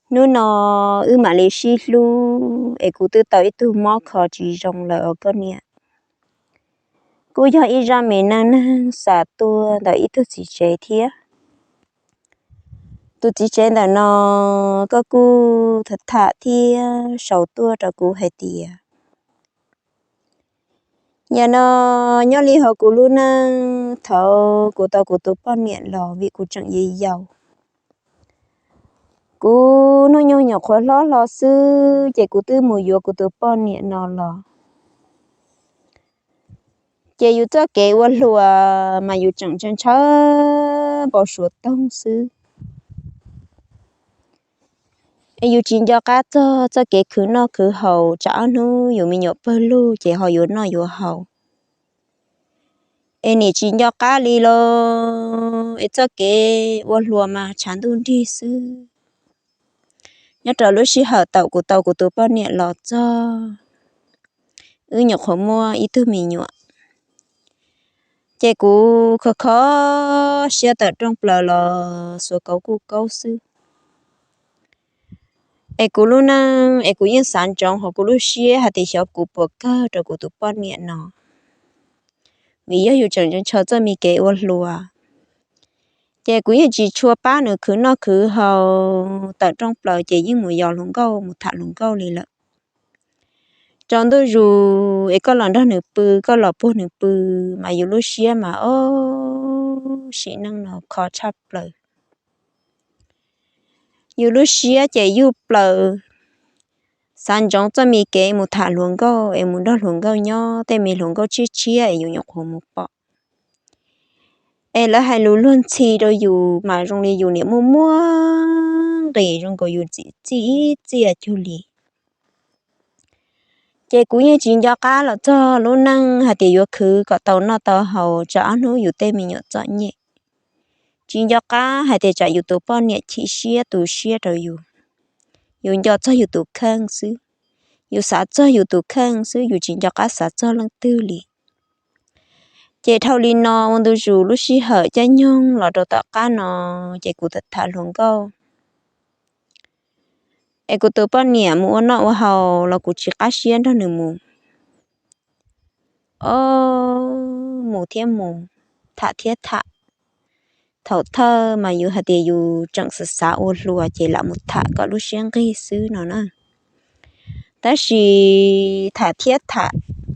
Hnub no wb mam li sib hlub es kuv twb tau ib tug mob kho tsis zoo lawm os koj niam. Kuj yog ib zaj me neej neeg xav tuaj ntawm ib tug txiv tsev thiab. Tus txiv tsev ntawm no koj kuj tham tham thiab sau tuaj rau kuv hais tias yam no nyob li hauv kuv lub neej thaum kuv tau kuv tus poj niam los vim kuv tseem yau yau. Kuv hnub nyoog nyuam qhuav hlob hlo xwb ces kuv twb mus yuav kuv tus poj niam no los. Ces yus txoj kev ua hluas mas yus tseem ntshaw ntshaw npau suav toog xwb. Es yus tsis nco qab txog txoj kev khwv noj khwv haus, tsam ob hnub yus me nyuam pawg lug ces ho yuav noj yuav haus. Es nim tsis nco qab li los es txoj kev ua hluas mas tshav ntuj nrig xwb. Nyob rau lub sij hawm thaum kuv tau kuv tus poj niam los txog, wb nyuam qhuav muaj ib tug me nyuam. Ces kuv kho kho siab tawm rooj plaws los xuas kauv kuj kaub xwb. Es kuv lub neej es kuv yeej xav ntsoov hauv kuv lub siab hais tias xyov kuv puas kawg rau kuv tus poj niam no, vim yog yus tseem ntshaw txoj me kev ua hluas. Ces kuv yeej tsis tshua pab nws khwv noj khwv haus, tawm rooj plaws ces yeej mus yos hluas nkauj mus tham hluas nkauj li lawm. Tsaus ntuj zus es koj los nrog nws pw, koj los puag nws pw, mas yus lub siab mas ob sim neej no kho tshaj plaws. Yus lub siab ces yuj plaws, xav ntsoov txoj me kev mus tham hluas nkauj es mus nrog hluas nkauj nyob, tej me hluas nkauj tshiab tshiab es yus nyuam qhuav mus pom. Es lawv hais lus luag ntxhi rau yus mas zoo li yus niam muaj muaj nqis zoo nkaus yus txim txiaj cuag li. Ces kuv yeej tsis nco qab los txog lub neej hais tias yuav khwv kom tau noj tau haus tsam ob hnub yus tej me nyuam txom nyem. Tsis nco qab hais tias tsam yus tus poj niam chim siab tu siab rau yus. Yus nco txog yus tus kheej xwb, yus xav txog yus tus kheej xwb, yus tsis nco qab xav txog leej twg li. Ces dhau li no ua ntu zus lub sij hawm caij nyoog los rau tom qab no, ces kuv tham hluas nkauj. Es kuv tus poj niam mus ua noj ua haus los kuv tsis qab siab nrog nws mus. Ob, mus thiab mus, tham thiab tham. Thaum thawj mas yus hais tias yus tseem xav xav ua hluas ces lam mus tham kom lub siab nqig xwb no na. Tab sis tham thiab tham,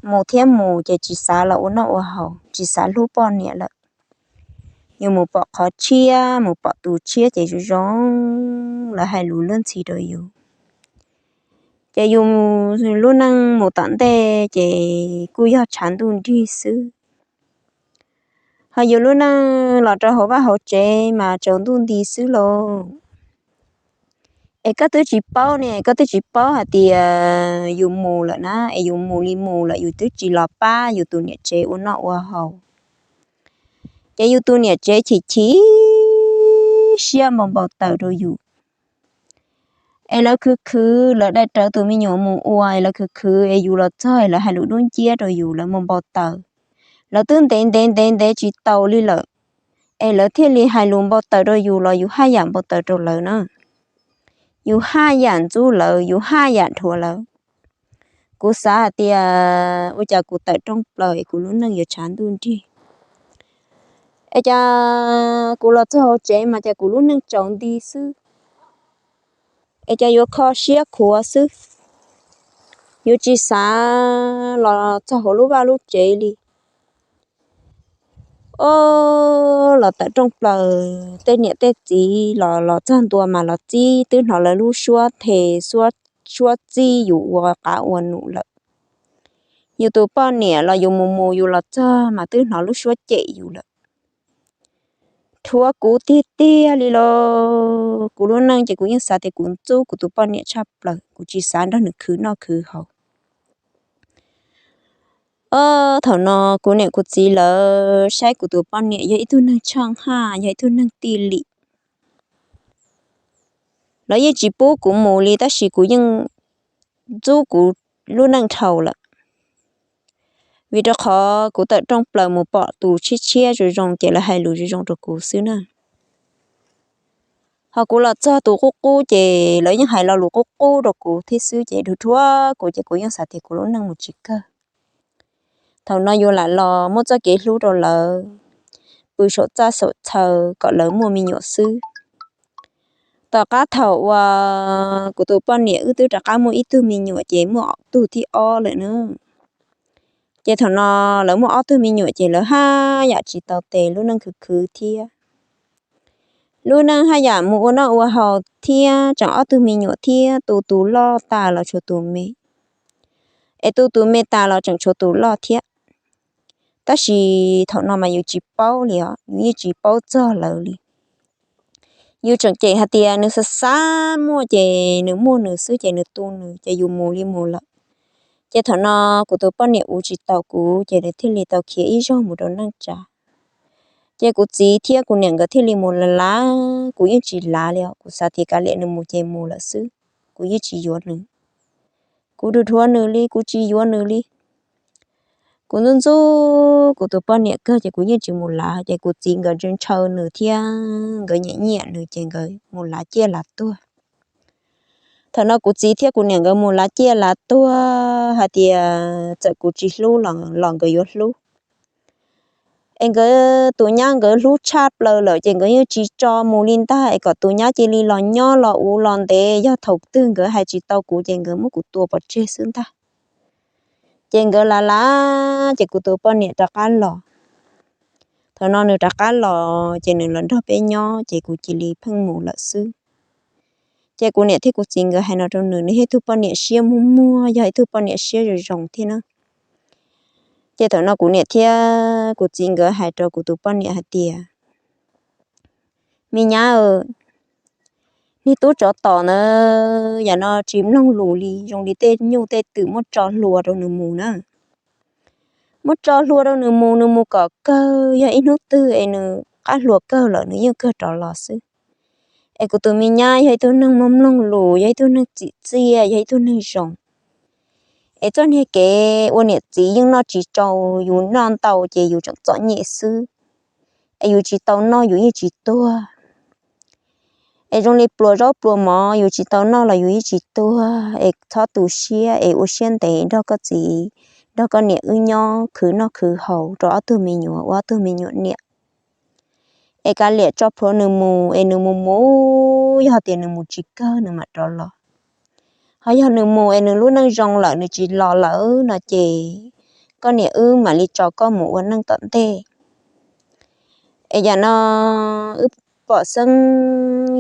mus thiab mus ces tsis xav los ua noj ua haus, tsis xav hlub poj niam lawm. Yus mus pom qhov tshiab, mus pom tus tshiab ces zoo zoo, lawv hais lus luag ntxhi rau yus. Ces yus lub neej mus tom ntej ces kuj yog tshav ntuj nrig xwb. Ho yus lub neej los rau hauv vaj hauv tsev mas tsaus ntuj nti xwb lauj. Es koj twb tsis paub ne, koj twb tsis paub hais tias yus mus lawm na, es yus mus li mus lawm yus twb tsis los pab yus tus niam tsev ua noj ua haus. Ces yus tus niam tsev chim chim siab npau npau taws rau yus. Es lawv khwv khwv, lawv dai rawv tus me nyuam mus ua, es lawv khwv khwv es yus los txog es lawv hais lus dub nciab rau yus, lawv npau npau taws. Lawv twb ntev ntev ntev ntev tsis taus li lawm, es lawv thiaj li hais lus npau taws rau yus los yus haj yam npau taws rau lawv na. Yus haj yam ntxub lawv, yus haj yam dhuav lawv. Kuv xav hais tias ua cas kuv tawm rooj plaws es kuv lub neej yuav tshav ntuj nrig. Es cas kuv los txog hauv tsev mas cas kuv lub neej tsaus nti xwb. Es cas yuav kho siab khuav xwb. Yuav tsis xav los txog hauv lub vaj lub tsev li. Ob, los tawm rooj plaws tej niam tej txiv los los txog ntua mas los txib, twb hnov lawv lub suab the, suab txib yus ua qav ua num lawm. Yus tus poj niam los yus mus mus yus los txog mas twb hnov lub suab cem yus lawm. Thuav kuv tiag tiag li los kuv lub neej ces kuv yeej xav tias kuv ntxub kuv tus poj niam tshaj plaws, kuv tsis xav nrog nws khwv noj khwv haus. Ob, thaum no kuv niam kuv txiv lawv saib kuv tus poj niam yog ib tug neeg tsheej haj, yog ib tug neeg tij lim. Lawv yeej tsis pub kuv mus li tab sis kuv yeej ntxub kuv lub neej dhau lawm. Vim rau qhov kuv tawm rooj plaws mus pom tus tshiab tshiab zoo zoo ces lawv hais lus zoo zoo rau kuv xwb na. Ho kuv los txog tus qub qub ces lawv yeej hais lo lus qub qub rau kuv thiab xwb ces dhuav dhuav kuv ces kuv yeej xav tias kuv lub neej mus tsis kawg. Thaum no yus lam los muaj txoj kev hlub rau lawv, pw saum txaj saum txhawv kom lawv muaj me nyuam xwb. Tom qab thaum uas kuv tus poj niam wb twb rov qab muaj ib tug me nyuam ces muaj tug thib ob lawm na. Ces thaum no lawv muaj ob tug me nyuam ces lawv haj yam tsis tau tes lub neej khwv khwv thiab. Lub neej haj yam mus ua noj ua haus thiab tseem ob tug me nyuam thiab tu tus loj tas los tshuav tus me, es tu tus me tas los tseem tshuav tus loj thiab. Tab sis thaum no mas yus tsis paub li os, yus yeej tsis paub txog lawv li. Yus tseem cem hais tias nws xav xav muaj ces nws muaj nws xwb ces nws tu nws ces yus mus li mus lawm. Ces thaum no kuv tus poj niam ua tsis tau kuv ces nws thiaj li tau khiav ib zaug mus rau neej tsa. Ces kuv txiv thiab kuv niam nkawd thiaj li mus lav lav, kuv yeej tsis lav li os, kuv xav tias kav liam nws mus ces mus lawm xwb, kuv yeej tsis yuav nws. Kuv dhuav dhuav nws li, kuv tsis yuav nws li. Kuv ntxub ntxub kuv tus poj niam kawg ces kuv yeej tsis mus lav, ces kuv txiv nkawd ntshaw ntshaw nws thiab nkawd nyiam nyiam nws ces nkawd mus lav ciaj lav tuag. Thaum no kuv txiv thiab kuv niam nkawd mus lav ciaj lav tuag hais tias txawm kuv tsis hlub los nkawd yuav hlub. Es nkawd tus nyab nkawd hlub tshaj plaws lawm ces nkawd yeej tsis tso mus li ntag, es kom tus nyab cia li los nyob los ua los ntev, yog thaum twg nkawd hais tsis tau kuv ces nkawd muab kuv tua pov tseg xwb ntag. Ces nkawd lav lav ces kuv tus poj niam rov qab los. Thaum no nws rov qab los ces nws los nrog peb nyob ces kuv cia li pheej mus lawm xwb. Ces kuv niam thiab kuv txiv nkawd hais no rau nws, nws yog ib tug poj niam siab muag muag, yog ib tug poj niam siab zoo zoo thiab na. Ces thaum no kuv niam thiab kuv txiv nkawd hais rau kuv tus poj niam hais tias, me nyab, niag tub tsov tom ntawd yam no tsis mloog lus li, zoo li tej nyuj tej twm muab tso hlua rau nws mus na. Muab tso hlua rau nws mus, nws mus kom kawg, yog ib hnub twg es nws qab hlua kawg lawm nws yeej kawg rov los xwb. Es kuv tus me nyab yog ib tug neeg mloog mloog lus, yog ib tug neeg txim txiaj, yog ib tug neeg zoo. Es txoj niag kev ua niam txiv yeej noj tsis tsau, yus noj ntau ces yus tseem txom nyem xwb. Es yus tsis tau noj yus yeej tsis tuag. Es zoo li pluas zaub pluas mov, yus tsis tau noj los yus yeej tsis tuag. Es txhob tu siab, es ua siab ntev nrog koj txiv nrog koj niam wb nyob khwv noj khwv haus rau ob tug me nyuam, ua ob tug me nyuam niam. Es kav liam tso plhuav nws mus, es nws mus mus, yog tias nws mus tsis kawg nws mam rov los. Ho yog nws mus es nws lub neej zoo lawm nws tsis los lawm no ces koj niam wb mam li tso koj mus ua neej tom ntej. Es yam no wb pom xeeb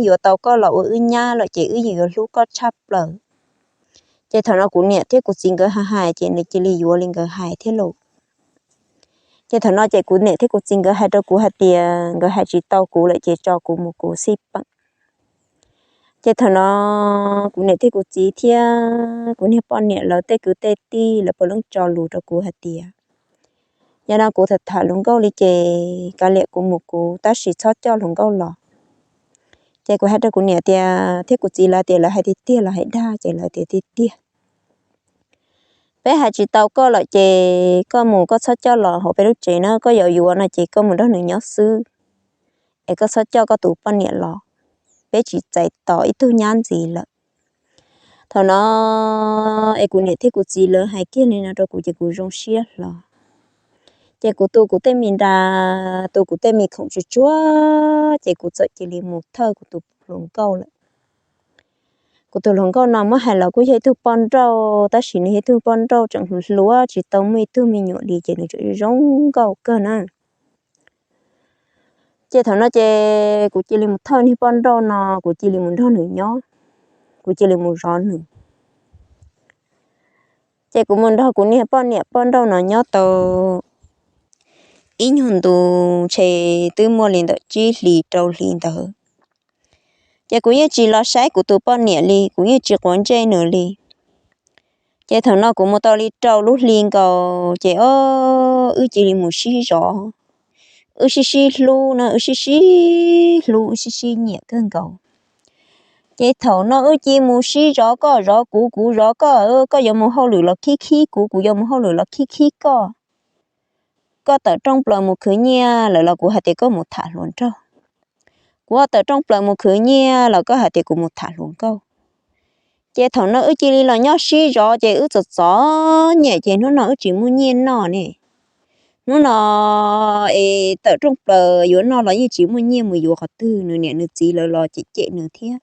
yuav tau koj los ua wb nyab lawm ces wb yeej yuav hlub koj tshaj plaws. Ces thaum no kuv niam thiab kuv txiv nkawd hais hais ces nws cia li yuav li nkawd hais thiab lauj. Ces thaum no ces kuv niam thiab kuv txiv nkawd hais rau kuv hais tias nkawd hais tsis tau kuv lawm ces tso kuv mus kuv xij peem. Ces thaum no kuv niam thiab kuv txiv thiab kuv niag poj niam lawv tej kwv tej tij lawv puav leej tso lus rau kuv hais tias, yog no kuv tham tham hluas nkauj li ces kav liam kuv mus kuv tab sis txhob coj hluas nkauj los. Ces kuv hais rau kuv niam tias thiab kuv txiv lawv tias lawv hais tiag tiag los hais dag, ces lawv tias tiag tiag. Peb hais tsis tau koj lawm ces koj mus koj txhob coj los hauv peb lub tsev na, koj yuav yuav no ces koj mus nrog nws nyob xwb, es koj txhob coj koj tus poj niam los, peb tsis txais tos ib tug nyab ntxiv lawm. Thaum no es kuv niam thiab kuv txiv lawv hais kiag li no rau kuv ces kuv zoo siab hlo. Ces kuv tu kuv tej me nra, tu kuv tej me khoom tsuag tsuag, ces kuv txawm cia li mus thawj kuv tus hluas nkauj lawm. Kuv tus hluas nkauj no muab hais los kuj yog ib tug poj nrauj, tab sis nws yog ib tug poj nrauj tseem hluas hluas tsis tau muaj ib tug me nyuam li ces nws tseem zoo nkauj kawg na. Ces thaum no ces kuv cia li mus thawj niag poj nrauj no, kuv cia li mus nrog nws nyob, kuv cia li mus zov nws. Ces kuv mus nrog kuv niag poj niam poj nrauj no nyob tau ib nyuag ntu, ntshe twb muaj li ntawm tsib hlis rau hlis ntawd. Ces kuv yeej tsis los saib kuv tus poj niam li, kuv yeej tsis quav ntsej nws li. Ces thaum no kuv mus tau li rau lub hli nkaus ces o, wb cia li mus sib zov, wb sib sib hlub no, wb sib sib hlub, wb sib sib nyiam kawg nkaus. Ces thaum no wb cia mus sib zov, koj zov kuv, kuv zov koj, koj yuav mus hauj lwm los khib khib kuv, kuv yuav mus hauj lwm los khib khib koj. Koj tawm rooj plaws mus khwv nyiaj lawm los kuv hais tias koj mus tham hluas nraug. Kuv tawm rooj plaws mus khwv nyiaj los koj hais tias kuv mus tham hluas nkauj. Ces thaum no wb cia li los nyob sib zov ces wb txom txom nyem ces hnub no wb tsis muaj nyiaj noj ne. Hnub no es tawm rooj plaws yuav noj los yeej tsis muaj nyiaj mus yuav qhov twg, nws niam nws txiv lawv los cem cem nws thiab.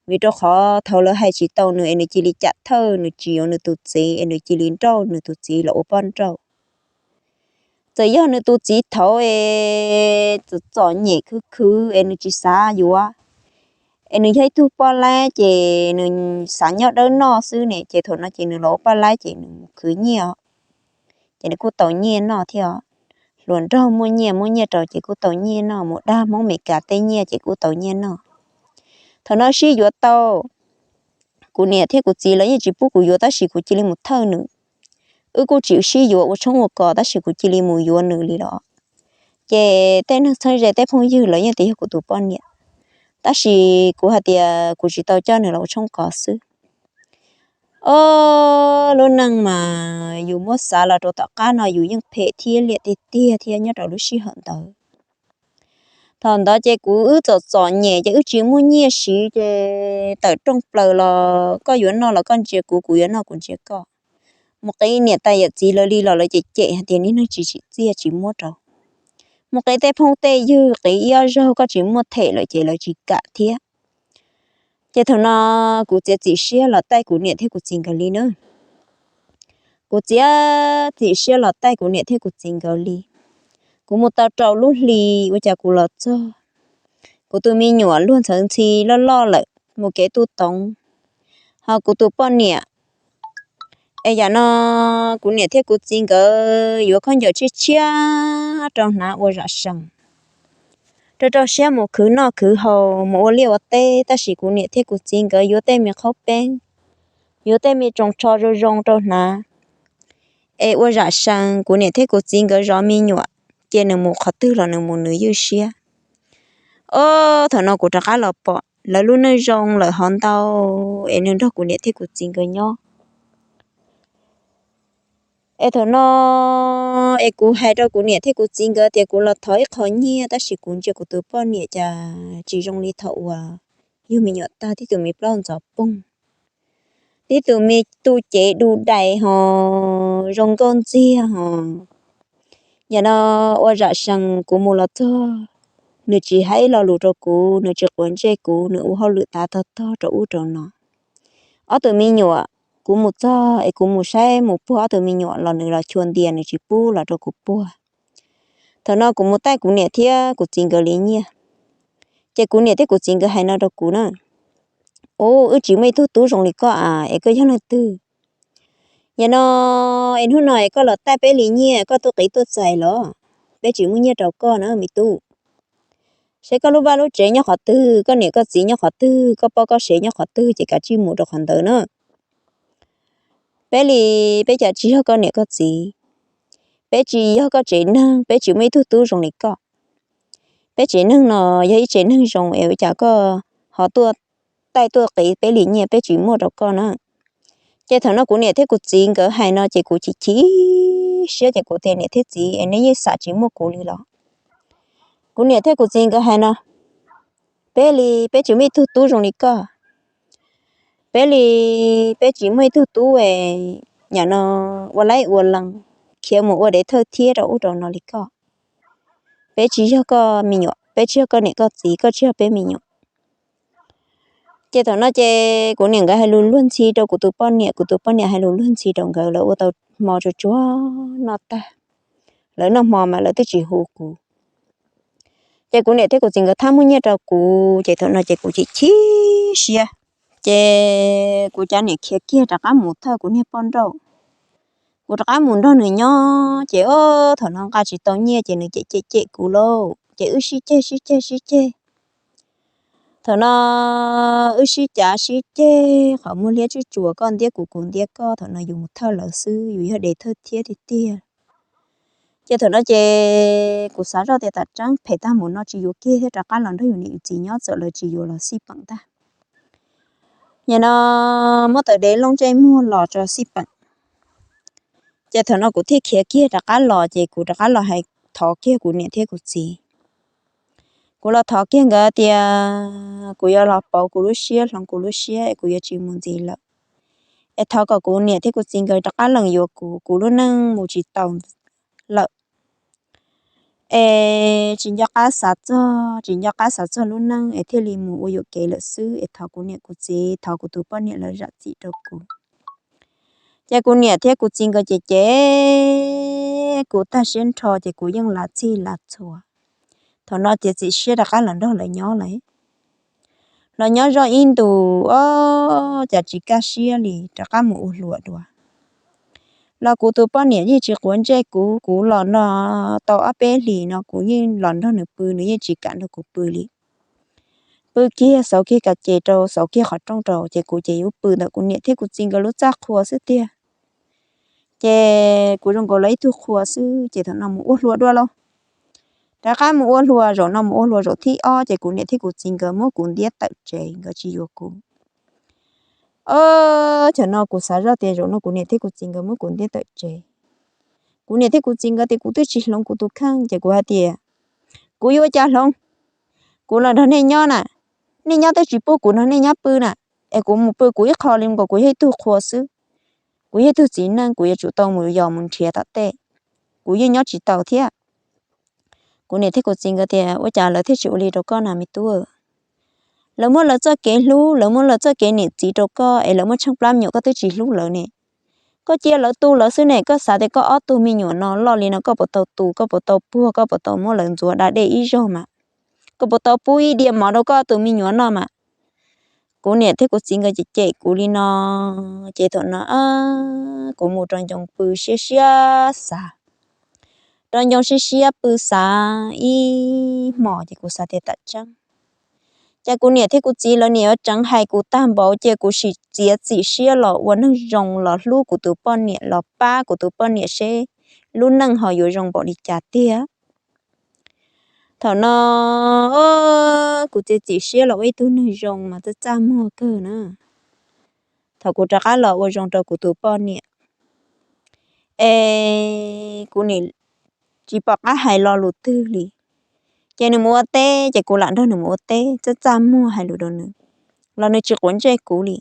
Vim rau qhov thaum lawv hais tsis tau nws es nws cia li cam thawj, nws tsis yuav nws tus txiv es nws cia li nrauj nws tus txiv los ua poj nrauj. Txawm yog nws tus txiv thaud es txom txom nyem khwv khwv es nws tsis xav yuav, es nws yog ib tug poj laib ces nws xav nyob dawb noj xwb ne, ces thaum no ces nws los ua poj laib ces nws mus khwv nyiaj, ces nws kuj tau nyiaj noj thiab. Hluas nraug muaj nyiaj muab nyiaj rau ces kuj tau nyiaj noj, mus dag Hmoob Meskas tej nyiaj ces kuj tau nyiaj noj. Thaum no sib yuav tau, kuv niam thiab kuv txiv lawv yeej tsis pub kuv yuav tab sis kuv cia li mus thawj nws. Wb kuj tsis sib yuav ua tshoob ua kos tab sis kuv cia li mus yuav nws li los. Ces tej neeg txheeb ze tej phooj ywg lawv yeej tias yog kuv tus poj niam, tab sis kuv hais tias kuv tsis tau coj nws los ua tshoob kos xwb. Ob lub neej mas yus muab xav los rau tom qab no yus yeej phem thiab liam tiag tiag thiab nyob rau lub sij hawm ntawd. Thaum ntawd ces kuv wb txom txom nyem ces wb tsis muaj nyiaj siv ces tawm rooj plaws los koj yuav noj los koj ntsia kuv, kuv yuav noj kuv ntsia koj. Mus qiv niam tais yawm txiv lawv li los lawv cem cem hais tias niag neeg tsis tsim txiaj tsis muab rau. Mus qiv tej phooj tej ywg qiv ib ob zaug koj tsis muaj them lawm ces lawv tsis kam thiab. Ces thaum no kuv txiav txim siab los taij kuv niam thiab kuv txiv nkawd li na. Kuv txiav txim siab los taij kuv niam thiab kuv txiv nkawd li. Kuv mus tau rau lub hli ua cas kuv los txog, kuv tus me nyuam luag ntxhawv ntxhi loj loj lawm mus kev tuj toov, ho kuv tus poj niam es yam no kuv niam thiab kuv txiv nkawd yuav khaub ncaws tshiab tshiab rau hnav ua zam sees, rau rau siab mus khwv noj khwv haus mus ua liaj ua teb, tab sis kuv niam thiab kuv txiv nkawd yuav tej me qhaub peeb, yuav tej me tsoos tsho zoo zoo rau hnav. Es ua zam sees kuv niam thiab kuv txiv nkawd zov me nyuam, ces nws mus qhov twg los nws mus nws ywj siab. Ob thaum no kuv rov qab los pom lawv lub neej zoo lawm hov ntau, es nws nrog kuv niam thiab kuv txiv nkawd nyob. Es thaum no es kuv hais rau kuv niam thiab kuv txiv nkawd tias kuv los thov ib qho nyiaj tab sis kuv ntsia kuv tus poj niam cas tsis zoo li thaum uas yug me nyuam tag tib tug me plaub ntxov poog, tib tug me tu cev du dais ho zoo nkauj ntxiag ho. Yam no ua zam sees kuv mus los txog, nws tsis hais ib lo lus rau kuv, nws tsis quav ntsej kuv, nws ua hauj lwm tav tog tog rau ub rau no. Ob tug me nyuam, kuv mus txog es kuv mus saib mus puag ob tug me nyuam los nws los chua ntias nws tsis pub los rau kuv puag. Thaum no kuv mus taij kuv niam thiab kuv txiv nkawd li nyiaj, ces kuv niam thiab kuv txiv nkawd hais no rau kuv na: Ub, wb tsis muaj ib tug tub zoo li koj a, es koj yog leej twg? Yam no es hnub no es koj los taij peb li nyiaj koj twb qiv tuaj txais los? Peb tsis muaj nyiaj rau koj na me tub. Saib koj lub vaj lub tsev nyob qhov twg, koj niam koj txiv nyob qhov twg, koj poj koj sev nyob qhov twg ces kav tsij mus rau qhov ntawd na. Peb li, peb cas tsis yog koj niam koj txiv, peb tsis yog koj tsev neeg, peb tsis muaj ib tug tub zoo li koj. Peb tsev neeg no yog ib tsev neeg zoo es ua cas koj ho tuaj taij tuaj qiv peb li nyiaj, peb tsis muaj rau koj na. Ces thaum no kuv niam thiab kuv txiv nkawd hais no ces kuv chim chim siab ces kuv tias niam thiab txiv es neb yeej xam tsis muaj kuv li los? Kuv niam thiab kuv txiv nkawd hais no: Peb li, peb tsis muaj ib tug tub zoo li koj. Peb li, peb tsis muaj ib tug tub es yam no ua laib ua lees, khiav mus ua dev thawj thiab rau ub rau no li koj. Peb tsis yog koj me nyuam, peb tsis yog koj niam koj txiv, koj tsis yog peb me nyuam. Ces thaum no ces kuv niam nkawd hais lus luag ntxhi rau kuv tus poj niam, kuv tus poj niam hais lus luag ntxhi rau nkawd, lawv ua tau hmo tsuag tsuag noj tag, lawv noj hmo mas lawv twb tsis hu kuv. Ces kuv niam thiab kuv txiv nkawd thab muaj nyiaj rau kuv, ces thaum no ces kuv chim chim siab. Ces kuv cov niam khiav kiag rov qab mus thawj kuv niag poj nrauj. Kuv rov qab mus nrog nws nyob, ces ob thaum no nqa tsis tau nyiaj ces nws cem cem cem kuv lauj, ces wb sib ceg sib ceg sib ceg. Thaum no wb sib cav sib ceg qhov muag liab tswj tsuas, koj ntiab kuv kuv ntiab koj, thaum no yus mus thawj lawv xwb, yus yog dev thawj thiab tiag tiag. Ces thaum no ces kuv xav zoj tias tam tseeb phem tag mus no tsis yuav kiag thiab rov qab los nrog yus niam yus txiv nyob, txawm lawv tsis yuav los xij peem ntag. Yam no muab tawm dev looj ntsej muag los tso xij peem. Ces thaum no kuv thiaj khiav kiag rov qab los, ces kuv rov qab los hais thov kiag kuv niam thiab kuv txiv. Kuv los thov kiag nkawd tias kuv yuav los pauv kuv lub siab, hloov kuv lub siab es kuv yuav tsis mus ntxiv lawm. Es thov kom kuv niam thiab kuv txiv nkawd rov qab lees yuav kuv, kuv lub neej mus tsis tau lawm. Es tsis nco qab xav txog, tsis nco qab xav txog lub neej es thiaj li mus ua yuam kev lawm xwb. Es thov kuv niam kuv txiv, thov kuv tus poj niam lawv zam txim rau kuv. Ces kuv niam thiab kuv txiv nkawd ces cem kuv tag siab nrho, ces kuv yeej lav txhij lav txhua. Thaum no ces txiav txim siab rov qab los nrog lawv nyob lawm. Los nyob zoj ib ntus, o, cas tsis kaj siab li, rov qab mus ua hluas dua. Los kuv tus poj niam yeej tsis quav ntsej kuv, kuv los no tau ob peb hlis no kuv yeej los nrog nws pw, nws yeej tsis kam nrog kuv pw li. Pw kiag xauv kiag kas ces rau, xauv kiag qhov rooj rau, ces kuv ces yuav pw ntawm kuv niam thiab kuv txiv nkawd lub txaj qhua xwb tiag. Ces kuv zoo nkaus li ib tug qhua xwb, ces thaum no mus ua hluas dua lauj. Rov qab mus ua hluas, zaum no mus ua hluas zaum thib ob, ces kuv niam thiab kuv txiv nkawd muab kuv ntiab tawm tsev, nkawd tsis yuav kuv. O, thaum no kuv xav zoj tias zaum no kuv niam thiab kuv txiv nkawd muab kuv ntiab tawm tsev. Kuv niam thiab kuv txiv nkawd tias kuv twb tsis hloov kuv tus kheej, ces kuv hais tias kuv yuav ua cas hloov, kuv los nrog nej nyob na, nej nyob twb tsis pub kuv nrog nej nyob pw na, es kuv mus pw kuv ib qho li nkaus kuv yog ib tug qhua xwb. Kuv yog ib tug txiv neej, kuv yuav tsum tau mus yos mus nrhiav tom tej, kuv yeej nyob tsis tau thiab. Kuv niam thiab kuv txiv nkawd tias ua cas lawv thiaj tsis ua li rau koj na me tub. Lawv muab lawv txoj kev hlub, lawv muab lawv txoj kev niam txiv rau koj es lawv muab tsheej plab me nyuam koj twb tsis hlub lawv ne. Koj cia lawv tu lawv xwb ne, koj xav tias koj ob tug me nyuam no loj li no koj puas tau tu, koj puas tau puag, koj puas tau muab lawv ntxuav da dej ib zaug mas, koj puas tau pub ib diav mov rau koj ob tug me nyuam noj mas. Kuv niam thiab kuv txiv nkawd cem cem kuv li no, ces thaum no kuv mus rau ncoo pw siab siab xav, rau ncoo siab siab pw xav ib hmos ces kuv xav tias tam tseeb, ces kuv niam thiab kuv txiv lawv niam yuav tseev hais kuv tag npaum, ces kuv sim txiav txim siab los ua neeg zoo, los hlub kuv tus poj niam, los pab kuv tus poj niam seb lub neej ho yuav zoo npaum li cas tiag. Thaum no kuv txiav txim siab los ua ib tug neeg zoo mas txaj txaj muag kawg na. Thaum kuv rov qab los ua zoo rau kuv tus poj niam, es kuv nim tsis pom qab hais lo lus twg li. Ces nws mus ua teb ces kuv lam nrog nws mus ua teb, txaj txaj muag hais lus rau nws, los nws tsis quav ntsej kuv li.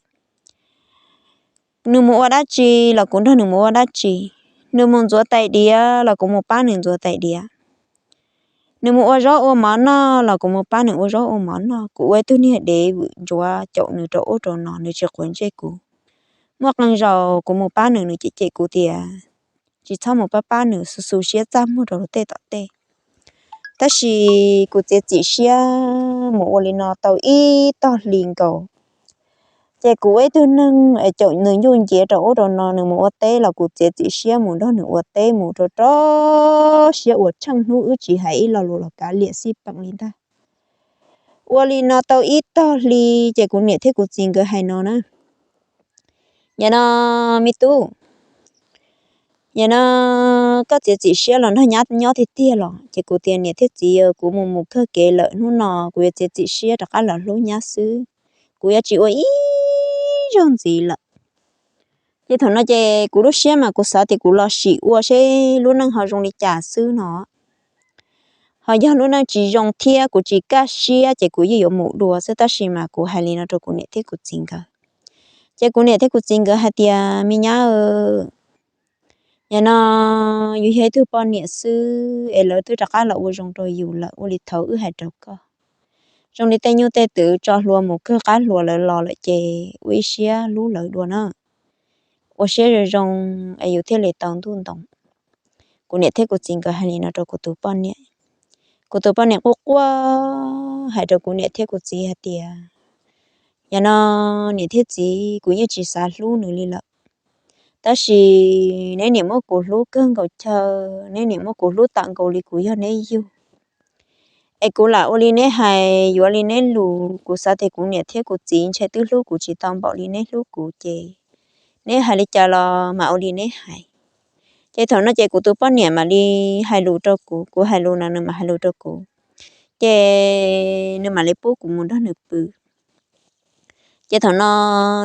Nws mus ua dab tsi los kuv nrog nws mus ua dab tsi. Nws mus ntxuav tais diav los kuv mus pab nws ntxuav tais diav. Nws mus ua zaub ua mov noj los kuv mus pab nws ua zaub ua mov noj. Kuv ua ib tug niag dev vwm ntsuav caum nws rau ub rau no, nws tsis quav ntsej kuv. Muaj qee zaus kuv mus pab nws, nws cem cem kuv tias tsis txhob mus pab pab nws, xu xu siab txaj muag rau luag tej tom tej. Tab sis kuv txiav txim siab mus ua li no tau ib tog hli nkaus. Ces kuv ua ib tug neeg es caum nws ncuj nciav rau ub rau no, nws mus ua teb los kuv txiav txim siab mus nrog nws ua teb mus rau rau siab ua tsheej hnub wb tsis hais ib lo lus los kav liam xij peem li ntag. Ua li no tau ib tog hli, ces kuv niam thiab kuv txiv nkawd hais no na, yog no, me tub, yog no koj txiav txim siab los nrog nyab nyob tiag tiag los? Ces kuv tias niam thiab txiv, kuv mus mus kawg kev lawm, hnub no kuv yuav txiav txim siab rov qab los hlub nyab xwb, kuv yuav tsis ua ib zaug ntxiv lawm. Ces thaum no ces kuv lub siab mas kuv xav tias kuv los sim ua seb lub neej ho zoo li cas xwb no. Ho yog lub neej tsis zoo thiab kuv tsis kaj siab ces kuv yeej yuav mus dua xwb, tab sis mas kuv hais li no rau kuv niam thiab kuv txiv nkawd. Ces kuv niam thiab kuv txiv nkawd hais tias me nyab, yog no yus yog ib tug poj niam xwb es lawv twb rov qab los ua zoo rau yus lawm, ua li thaum wb hais rau koj, zoo li tej nyuj tej twm tso hlua mus kawg qab hlua lawv los lawm ces ua ib siab hlub lawv dua na, ua siab zoo zoo es yus thiaj li tau ntuj ntoo. Kuv niam thiab kuv txiv nkawd hais li no rau kuv tus poj niam. Kuv tus poj niam quaj quaj hais rau kuv niam thiab kuv txiv hais tias, yog no niam thiab txiv, kuv yeej tsis xav hlub nws li lawm, tab sis neb niam muab kuv hlub kawg nkaus chaw, neb niam muab kuv hlub tam nkaus li kuv yog neb yug. Es kuv lam ua li neb hais, yuav li neb lus, kuv xav tias kuv niam thiab kuv txiv ntshe twb hlub kuv tsis tau npaum li neb hlub kuv ces neb hais li cas los mam ua li neb hais. Ces thaum no ces kuv tus poj niam mam li hais lus rau kuv, kuv hais lus no nws mam hais lus rau kuv, ces nws mam li pub kuv mus nrog nws pw. Ces thaum no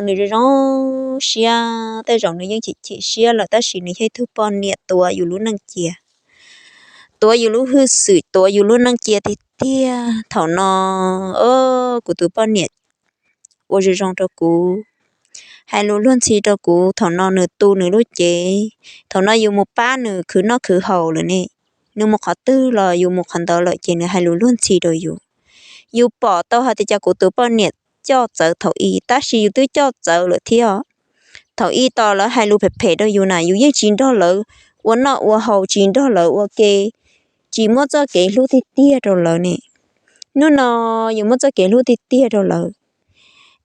nws zoo zoo siab, tej zaum nws yeej chim chim siab lawm tab sis nws yog ib tug poj niam tuav yus lub neej cia, tuav yus lub hwj xwm, tuav yus lub neej cia tiag tiag. Thaum no, o, kuv tus poj niam ua zoo zoo rau kuv, hais lus luag ntxhi rau kuv. Thaum no nws tu nws lub cev, thaum no yus mus pab nws khwv noj khwv haus lawm ne, nws mus qhov twg los yus mus qhov ntawd lawm ces nws hais lus luag ntxhi rau yus. Yus pom tau hais tias cas kuv tus poj niam coj txawv thaum ub, tab sis yus twb coj txawv lawm thiab. Thaum ub tos lawv hais lus phem phem rau yus na, yus yeej tsis nrog lawv ua noj ua haus, tsis nrog lawv ua ke, tsis muab txoj kev hlub tiag tiag rau lawv ne. Hnub no yus muab txoj kev hlub tiag tiag rau lawv,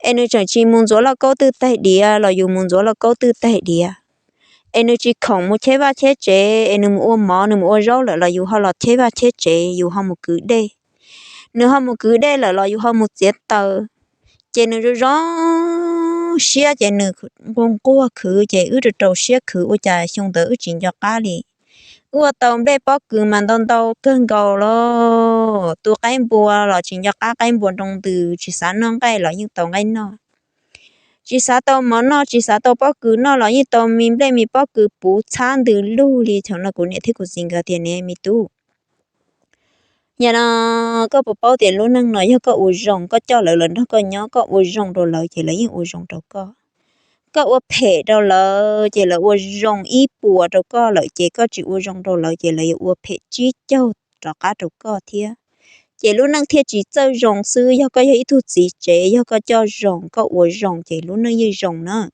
es nws tseem tsis mus ntxuav lauj kaub twj taig diav los yus mus ntxuav lauj kaub twj taig diav, es nws tsis khoom mus cheb vaj cheb tsev, es nws mus ua mov nws mus ua zaub lawm los yus ho los cheb vaj cheb tsev, yus ho mus kwv dej. Nws ho mus kwv dej lawm los yus ho mus txiav taws. Ces nws zoo zoo siab ces nws nquag nquag khwv ces wb rau rau siab khwv, ua cas xyoo ntawd wb tsis nco qab li. Wb ua tau nplej pob kws mas ntau ntau kawg nkaus los, tu qaib npua los tsis nco qab qaib npua nroo ntws, tsis xav noj nqaij los yeej tau nqaij noj, tsis xav tau mov noj, tsis xav tau pob kws noj los yeej tau me nplej me pob kws puv txhab ntws lug li. Thaum no kuv niam thiab kuv txiv nkawd tias, niam me tub, yog no koj puas paub tias lub neej no yog koj ua zoo, koj coj lawv los nrog koj nyob, koj ua zoo rau lawv ces lawv yeej ua zoo rau koj. Koj ua phem rau lawv ces lawv ua zoo ib puas rau koj lawm, ces koj tsis ua zoo rau lawv ces lawv yuav ua phem tsib caug rov qab rau koj thiab. Ces lub neej thiaj tsis txawj zoo xwb. Yog koj yog ib tug txiv tsev, yog koj coj zoo, koj ua zoo ces lub neej yeej zoo na.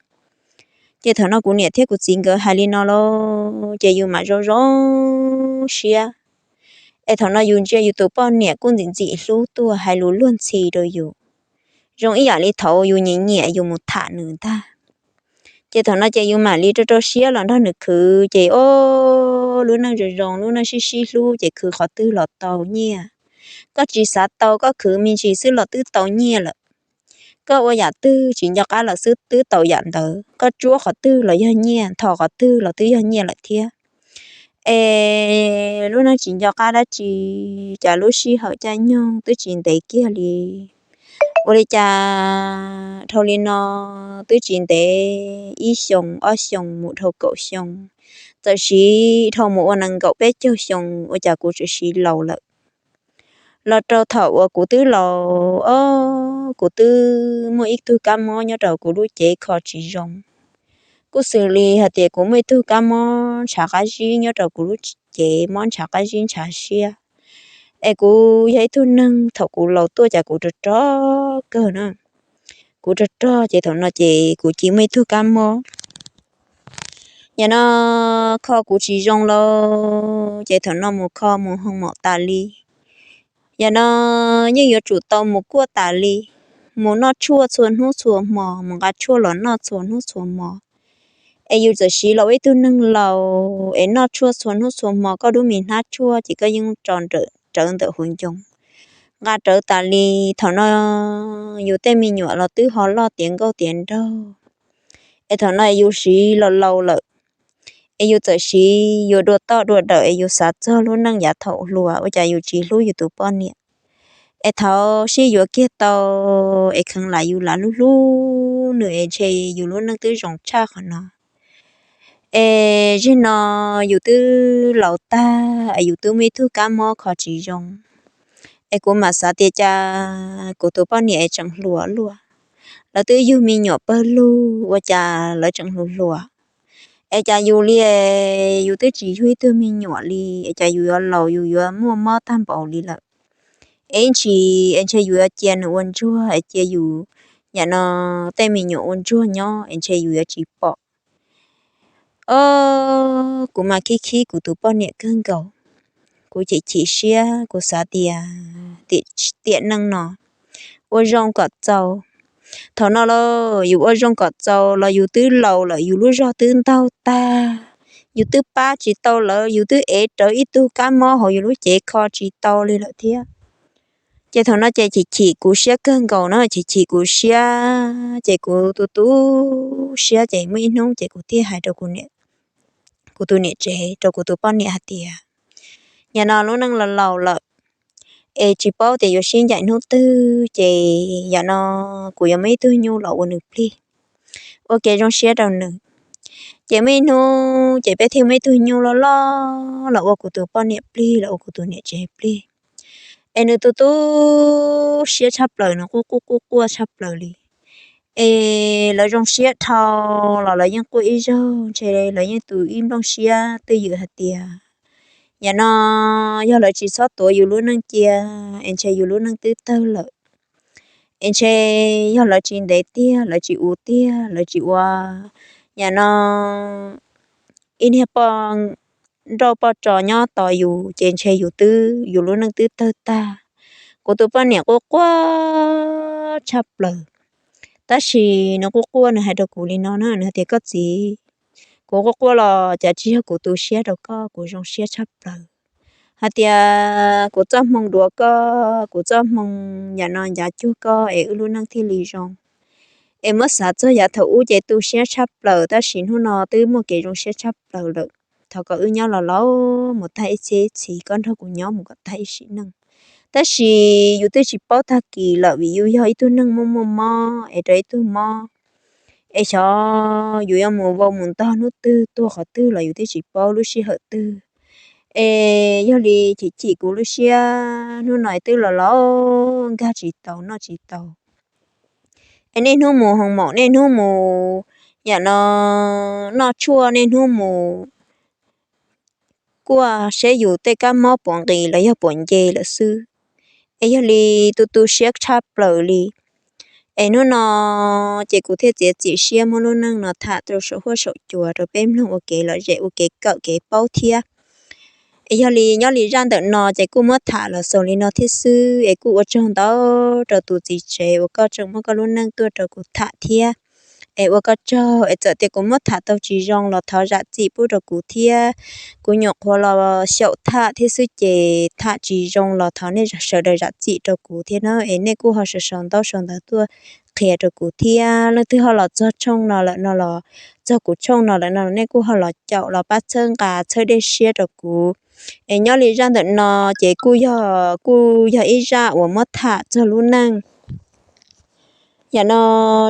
Ces thaum no kuv niam thiab kuv txiv nkawd hais li no lauj, ces yus mam zoo zoo siab. Es thaum no yus ntsia yus tus poj niam kuj ntxim ntxim hlub tuaj, hais lus luag ntxhi rau yus, zoo ib yam li thaum yus nyiam nyiam yus mus tham nws ntag. Ces thaum no ces yus mam li rau rau siab los nrog nws khwv, ces o, lub neej zoo zoo, lub neej sib sib hlub, ces khwv qhov twg los tau nyiaj. Koj tsis xav tau, koj khwv me ntsis xwb los twb tau nyiaj lawm. Koj ua yam twg tsis nco qab los xwb twb tau yam ntawd, koj tsuab qhov twg los yog nyiaj, nthos qhov twg los twb yog nyiaj lawm thiab. Es lub neej tsis nco qab dab tsi, cas lub sij hawm caij nyoog twb tsis ntev kiag li. Ua li cas dhau li no twb tsis ntev ib xyoos ob xyoos mus dhau kaum xyoo, txawm siv dhau mus ua nees nkaum peb caug xyoo, ua cas kuv txawm siv laus lawm. Los rau thaum uas kuv twb laus, o, kuv twb muaj ib tug kab mob nyob rau kuv lub cev kho tsis zoo. Kuj xws li hais tias kuv muaj ib tug kab mob ntshav qab zib nyob rau kuv lub cev, mob ntshav qab zib ntshav siab. Es kuv yog ib tug neeg thaum kuv laus tuaj cas kuv rog rog kawg na. Kuv rog rog ces thaum no ces kuv cia muaj ib tug kab mob. Yam no kho kuv tsis zoo lauj, ces thaum no mus kho mus hoo mom tas li. Yam no yeej yuav tsum tau mus kuaj tas li, mus noj tshuaj txhua hnub txhua hmo, mus nqa tshuaj los noj txhua hnub txhua hmo. Es yus txawm siv los ua ib tug neeg laus es noj tshuaj txhua hnub txhua hmo, koj lub me hnab tshuaj ces koj yeej tso rawv ntawm hauv ncoo, nqa rawv tas li. Thaum no yus tej me nyuam los twb ho loj tiav nkauj tiav nraug, es thaum no yus siv los laus lawm, es yus txawm siv yuav dua toj dua dawm es yus xav txog lub neej yav thaum hluas, ua cas yus tsis hlub yus tus poj niam. Es thaum sib yuav kiag tau, es kheev lam yus lam hlub hlub nws es ntshe yus lub neej twb zoo tshaj qhov no. Es zaum no yus twb laus tag es yus twb muaj ib tug kab mob kho tsis zoo. Es kuv mam xav tias cas kuv tus poj niam es tseem hluas luaj, lawv twb yug me nyuam pawg lug ua cas lawv tseem hluas hluas. Es cas yus li, yus twb tsis yug ib tug me nyuam li, es cas yus yuav laus yus yuav muaj mob tag npaum li lawm. Es ib ntsis es ntshe yus yuav cia nws ua ntsuag, es cia yus yam no tej me nyuam ua ntsuag nyob es ntshe yus yuav tsis pom. O, kuv mas khib khib kuv tus poj niam kawg nkaus. Kuv chim chim siab, kuv xav tias tiam neej no ua zoo kom txaus. Thaum no lauj, yus ua zoo kom txaus los yus twb laus lawm, yus lub zog twb ntaug tag, yus twb pab tsis tau lawv, yus twb ev rawv ib tug kab mob hauv yus lub cev kho tsis tau li lawm thiab. Ces thaum no ces chim chim kuv siab kawg nkaus no, chim chim kuv siab, ces kuv tu tu siab, ces muaj ib hnub ces kuv thiaj hais rau kuv tus niam tsev, rau kuv tus poj niam hais tias, yam no lub neej los laus lawm, es tsis paub tias yuav sib ncaim hnub twg, ces yam no kuv yuav muaj ib tug nyuj los ua nws plig, ua kev zoo siab rau nws. Ces muaj ib hnub ces peb thiaj muaj ib tug nyuj loj loj los ua kuv tus poj niam plig, los ua kuv tus niam tsev plig. Es nws tu tu siab tshaj plaws, nws quaj quaj quaj quaj tshaj plaws li. Es lawv zoo siab dhau los lawv yeej quaj ib zaug, ntshe lawv yeej tu ib nplooj siab twj ywm hais tias, yam no yog lawv tsis txhob tuav yus lub neej cia, es ntshe yus lub neej twb tawg lawm. Es ntshe yog lawv tsis ntev tiag, lawv tsis uv tiag, lawv tsis ua, yam no ib niag poj nrauj poj tso nyob tos yus, ces ntshe yus twb, yus lub neej twb tawg tag. Kuv tus poj niam quaj quaj tshaj plaws, tab sis nws quaj quaj nws hais rau kuv li no na, nws hais tias, koj txiv, kuv quaj quaj los cas tsis yog kuv tu siab rau koj, kuv zoo siab tshaj plaws. Hais tias kuv txoj hmoo duav koj, kuv txoj hmoo yam no ncav cuag koj es wb lub neej thiaj li zoo. Es muab xav txog yav thaum ub ces tu siab tshaj plaws, tab sis hnub no twb muaj kev zoo siab tshaj plaws lawm. Thov kom wb nyob los los mus tag ib txhiab ib txhis, koj nrog kuv nyob mus kom tag ib sim neej. Tab sis yus twb tsis paub tag kis lawm, vim yus yog ib tug neeg muaj muaj mob es rau ib tug mob, es xyov yus yuav mus vau mus ntog hnub twg tuag qhov twg los yus twb tsis paub lub sij hawm twg. Es yog li chim chim kuv lub siab, hnub no twb los los nkag tsis tau noj tsis tau. Es niaj hnub mus hoo maum, niaj hnub mus yam no noj tshuaj, niaj hnub mus kuaj seb yus tej kab mob puas nqis los yog puas nce lawm xwb. Es yog li tu tu siab tshaj plaws li. Es hnub no ces kuv thiaj txiav txim siab muab lub neej no tham rau saum huab saum cua rau peb mloog ua kev lom zem, ua kev kawm kev paub thiab. Es yog li nyob li zaj ntawm no ces kuj muab tham los xaus li no thiab xwb, es kuj ua tsaug ntau rau tus txiv tsev uas koj tseem muab koj lub neej tuaj rau kuv tham thiab. Es ua koj tsaug, es txawm tias kuv muab tham tau tsis zoo los thov zam txim pub rau kuv thiab. Kuv nyuam qhuav los xyaum tham thiab xwb, ces tham tsis zoo los thov nej sawv daws zam txim rau kuv thiab na. Es nej kuj ho sau sau ntaub sau ntawv tuaj qhia rau kuv thiab. Leej twg ho los txog tshooj no lawm no los, txog kuv tshooj no lawm no, nej kuj ho los caum los pab txhawb nqa txhawb dej siab rau kuv. Es nyob li zaj ntawm no ces kuj yog, kuj yog ib zaj uas muab tham txog lub neej. Yam no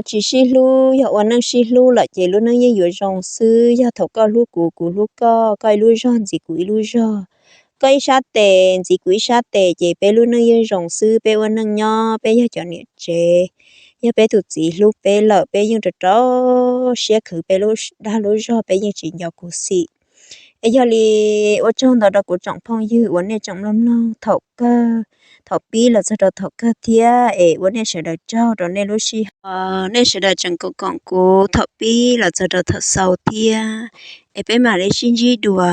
tsis sib hlub, yog ua neej sib hlub lawm ces lub neej yeej yuav zoo xwb. Yog thaum koj hlub kuv, kuv hlub koj, koj ib lub zog ntxiv kuv ib lub zog, koj ib sab tes ntxiv kuv ib sab tes, ces peb lub neej yeej zoo xwb. Peb ua neej nyob, peb yog cov niam tsev, yog peb tus txiv hlub peb lawm, peb yeej rau rau siab khwv peb lub dag lub zog, peb yeej tsis nco khuv xim. Es yog li ua tsaug ntau rau kuv tsoom phooj ywg uas nej tseem mloog mloog thaum kawg, thaum pib los txog rau thaum kawg thiab. Es ua nej sawv daws tsaug rau nej lub sij hawm, nej sawv daws tseem koom koom kuv thaum pib los txog rau thaum xaus thiab. Es peb mam li sib ntsib dua.